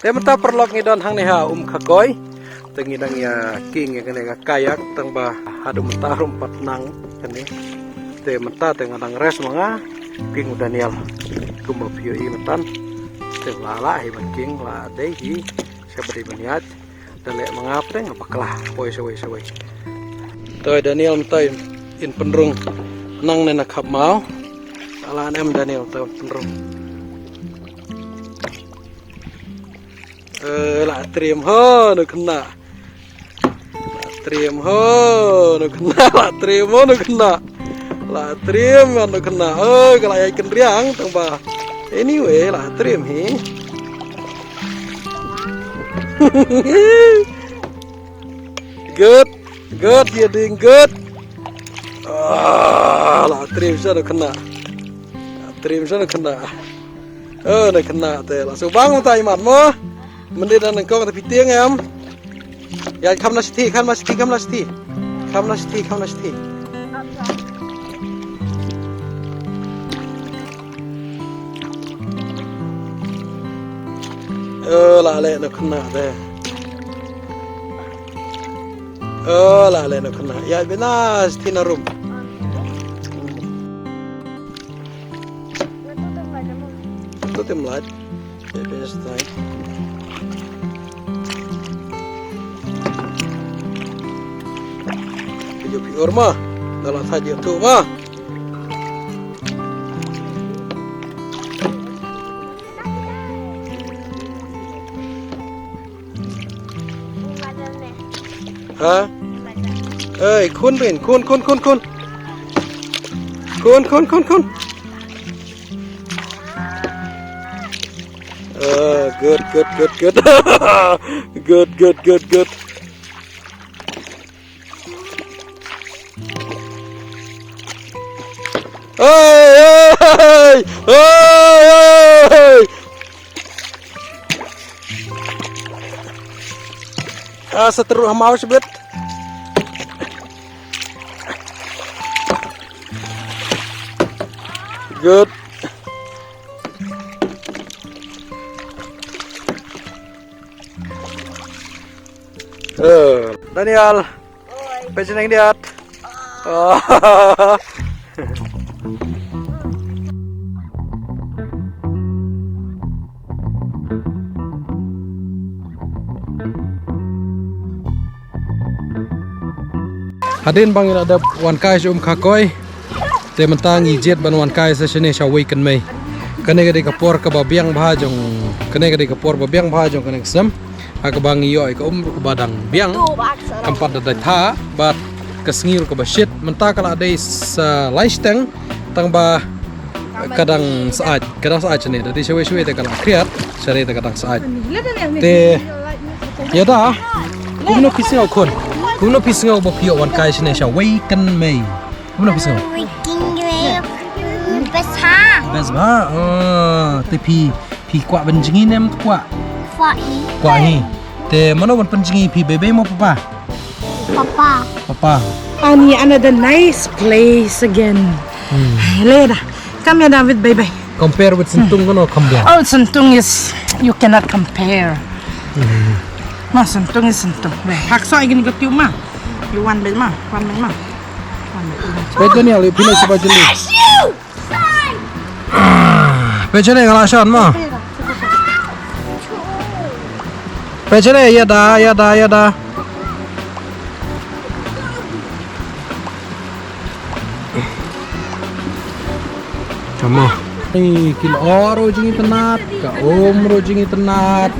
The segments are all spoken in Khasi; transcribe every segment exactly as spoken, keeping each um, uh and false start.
Te mynta paralok ngi don hangne ha Um Khakoi. Te ngi dang ïa king ïa kane ka kayak tang ba haduh mynta ruh ym pat nang kane. Te mynta te nga dang rest ma nga king u Daniel. Kumba phi ïohi mynta. Te la lah hi ban king la dei hi. Sha ba dei ban ïaid. Da leh ma nga pdeng bakla poi shawei shawei. Toi Daniel mynta in pynrung nangne na khap maw. Ala em Daniel to pynrung. Eh, la trim ho nu kena. La trim ho nu kena, la trim ho nu kena. La trim ho nu kena. Eh, ka la ïai kynriang tang ba. Anyway, la trim hi. Good, good, you're doing good. Ah, la trim sha nu kena. La trim sha nu kena. Oh, nu kena te la shu bang ta imat mo. Mynta da nang kong te phi tieng em. Ïa, kham na shithi, kham na shithi, kham na shithi. Kham na shithi, kham na shithi. Oh, la leh nu kena te. Oh, la leh nu kena. Ïa, bina shithi na rum. Tutim lait. Ïa, bina shithi. Ïa, phi ur ma. Da la thait ïa tu ma. Ha? Ei, khun bin, khun, khun, khun, khun. Khun, khun, khun, khun. Ah, good, good, good, good. Good, good, good, good. Hey, hey, hey, hey, hey. Ah, sa tyrru ha maw shibit. Good. Eh, Daniel. Oi. Peit sha neng diat. Oh. Hadien ba ngi la dep wan kai sha Um Khakoi. Te mynta ngi jied ban wan kai sa shane sha Wei Kynmei. Kane ka dei ka por kaba biang bha jong, kane ka dei ka por ba biang bha jong kane ka sem. Ha kaba ngi ïoh ïa ka um ruh kaba dang biang. Kam pat da dei tha bad ka sngi ruh kaba shit. Mynta ka la dei sa lai shiteng tang ba ka dang syaid, ka dang syaid shane. Da dei shawei shawei te ka la khriat, shane te ka dang syaid. Te ïa da kumno phi sngew khun? Kumno phi sngew ba phi ïoh wan kai shane sha Wei Kynmei? Kumno phi sngew? Wei Kynmei. Best ha. Best bha. Oh, te phi, phi kwah ban jngi ne em kwah? Kwah hi. Kwah hi. Te mano ban pynjngi phi, bebe mo papa? Papa. Papa. Ani another nice place again. Hmm. Leda. Come here, David, bye bye. Compare with Sentung, no, compare. Oh, Sentung is, you cannot compare. Hmm. Ma, Sentung is Sentung. Weh, haksa igin got you ma. You one bit ma, one bit ma. One bit. Weh, Daniel, you finish about you. Peit shane nga la shon mo. Peit shane, ïa da, ïa da, ïa da. Come on. Ei, ki lyoh ruh jingïatynnat, ka um ruh jingïatynnat.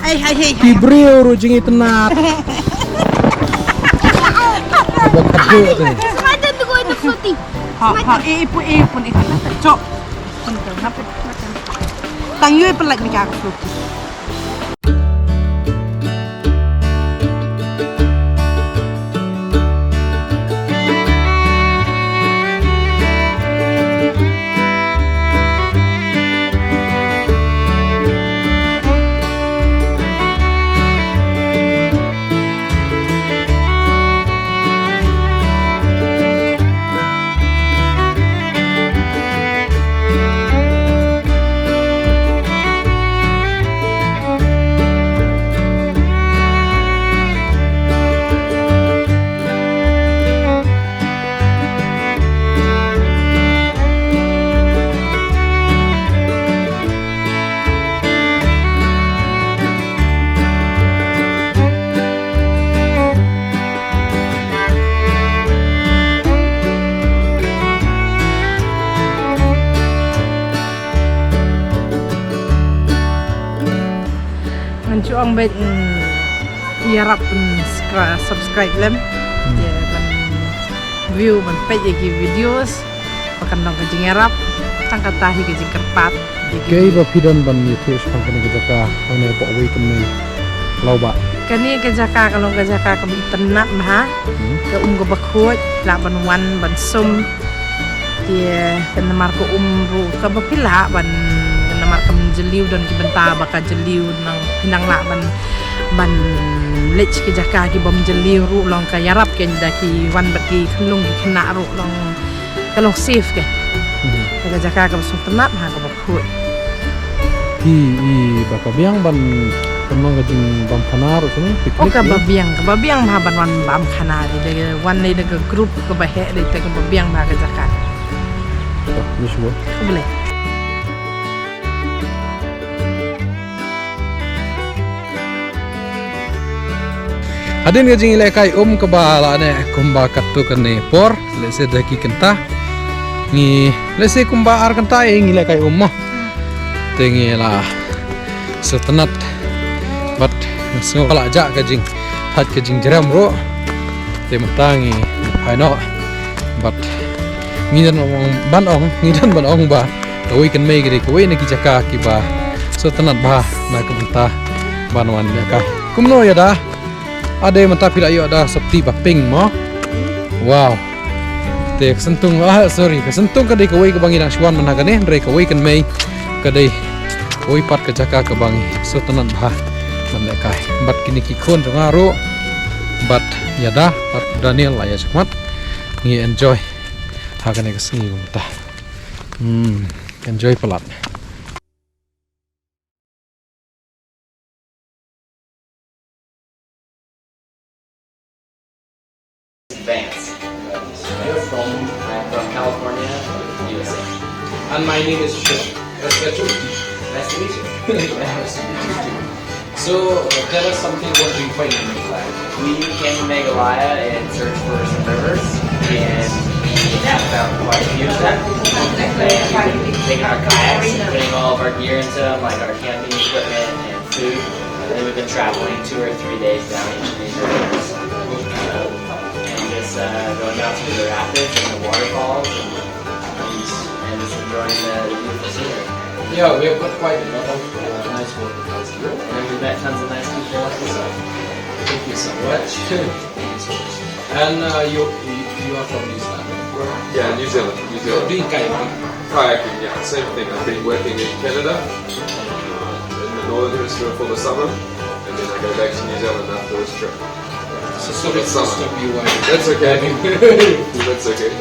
Ei, ei, ei. Ki briew ruh jingïatynnat. Ba khadduh te. It's my turn to go in the floaty. Ha, ha, eh, eh, pun, eh, pun, eh, pun. Chok. Pun, pun, pun, pun. Tang ïoh pynlait ni ka floaty. Ong bad, mm, ïarap ban skra-, subscribe lem. Hmm. Ïa ban view, ban peit ïa ki videos. Ba kan long ka jingïarap. Tang kata hi ka jingkyrpad. Ïa ki Kaei ba phi don ban ïathuh shaphang kane ka jaka, hangne hapoh Wei Kynmei, Lawbah? Kane ka jaka ka long ka jaka kaba itynnad bha. Hmm. Ka um kaba khuid, lah ban wan ban sum. Te ka namar ka um ruh kaba phi lah ban, namar kam jylliew, don ki bynta ba ka jylliew, nang phi nang lah ban, ban leit ki jaka ki bym jylliew ruh, long ka ïarap kein da ki wan bad ki khyllung ki khynnah ruh, long ka long safe kein. Hmm. Ka jaka kaba sngewtynnad ha kaba khuid. Phi i ba ka biang ban, ban long ka jingbam khana ruh shane, picnic. Oh, kaba biang, kaba biang bha ban wan bam khana, dei da wan lei da ka group kaba heh, dei te kaba biang bha ka jaka. Khublei. Hadien ka jingïalehkai um kaba la neh kumba katto katne por, lehse da ki kynta. Ngi, lehse kumba ar kynta ïa ngi lehkai um mo. Te ngi la sngewtynnad bad sngewbha la jah ka jingthait ka jingjrem ruh. Te mynta ngi phai noh bad ngi don ban ong, ngi don ban ong ba ka Wei Kynmei ka dei kawei na ki jaka kiba sngewtynnad bha na ka bynta ban wan lehkai. Kumno ïa da? Ade mynta phi la ïoh da sopti ba pink mo. Wow. Te ka Syntung, ah, sorry, ka Syntung ka dei kawei kaba ngi dang shu wan mynta kane, hynrei ka Wei Kynmei ka dei kawei pat ka jaka kaba ngi sngewtynnad bha ban lehkai. Bad kine ki khun jong nga ruh bad ïa da bad Daniel la ïa shakmat ngi enjoy ha kane ka sngi mynta. Hmm, enjoy palat. Vance. You're from? I'm from California, U S A. And my name is Shep. Nice to meet you. Nice to meet you. Nice to meet you too. So, uh, tell us something, what do you find in Meghalaya? We came to Meghalaya in search for some rivers, and we found quite a few of them. And we've been taking our kayaks and putting all of our gear into them, like our camping equipment and food. And then we've been traveling two or three days down each of these rivers. And just, uh, going down through the rapids and the waterfalls and, and just enjoying the, the beautiful scenery. Yeah, we have got quite a lot of, uh, nice waterfalls here. And we met tons of nice people like yourself. Thank you so much. Thank you so much. And, uh, you, you, you are from New Zealand? Yeah, New Zealand, New Zealand. You're doing kayaking? Kayaking, yeah, same thing. I've been working in Canada, uh, in the northern hemisphere for the summer, and then I go back to New Zealand after this trip. So sorry to disturb you while That's okay. That's okay.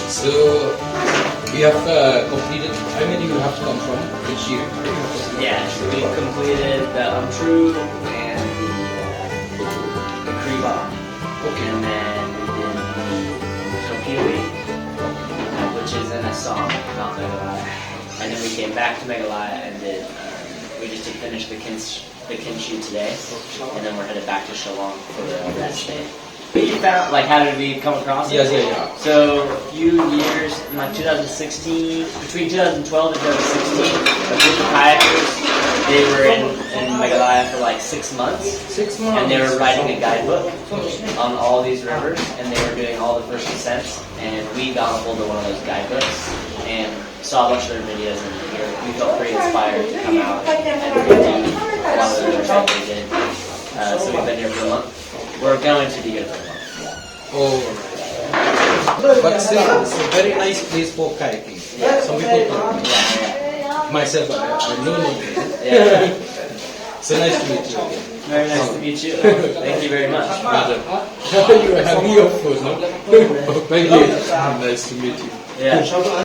So you have, uh, completed, I mean, you have come from this year? Yeah, so we completed the Umtru and the, uh, the Kariba. Okay. And then we did the Kopioi, which is in Assam, not Meghalaya. And then we came back to Meghalaya and did, um, we just did finish the Kins- the Kinshu today, and then we're headed back to Shillong for the rest day. But you found, like, how did we come across it? Yes, yeah, yeah. So, a few years, in, like, two thousand sixteen, between two thousand twelve and two thousand sixteen, a group of kayakers, they were in, in Meghalaya for, like, six months. Six months. And they were writing a guidebook on all these rivers, and they were doing all the first descents, and we got a hold of one of those guidebooks, and saw a bunch of their videos, and we, were, we felt pretty inspired to come out and do a lot of the things that they did. Uh, so we've been here for a month. We're going to be here for a month. Oh, right. But still, it's a very nice place for kayaking. Yeah. Some people come. Yeah, yeah. Myself, I, I know no. Yeah. So nice to meet you again. Very nice to meet you. Thank you very much. Madam, you are having your food, no? Thank you. Nice to meet you. Yeah.